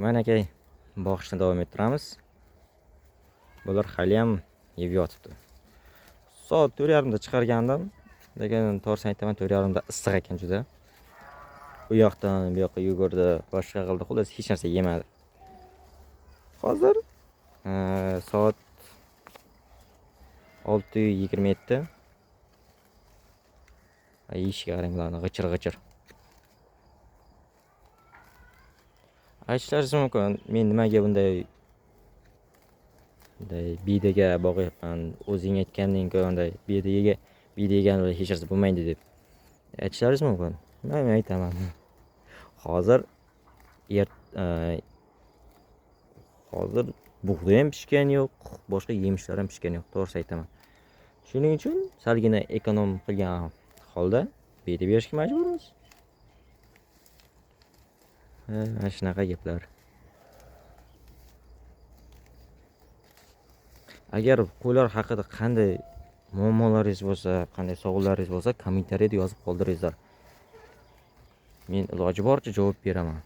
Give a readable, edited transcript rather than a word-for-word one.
Mana aka, boqishni davom ettiramiz. Bular haliyam yeb yotibdi. Soat 4:30 da chiqargandim, lekin to'g'risini aytaman, 4:30 da issiq ekan juda. U yoqdan bu yoqqa yugurdi, boshqa qildi, xullas hech narsa yemadi. Hozir soat 6:27. Yeyishiga qarang bularni, g'ichir-g'ichir. Aytishlaringiz mumkin, men nimaga bunday biydaga boqyapman, o'zing aytganding ku unday biydaga, biyda yegan bilan hech narsa bo'lmaydi deb. Aytishlaringiz mumkin. Men aytaman. Hozir hozir bug'doy ham pishgani yo'q, boshqa yemishlar ham pishgani yo'q, to'g'risi aytaman. Shuning uchun salgina ekonom qilgan holda biyda berishga majburmiz. Mana shunaqa gaplar. Agar qo'ylar haqida qanday muammolaringiz bo'lsa, qanday savollaringiz bo'lsa, kommentariyada yozib qoldiringizlar. Men iloji boricha javob beraman.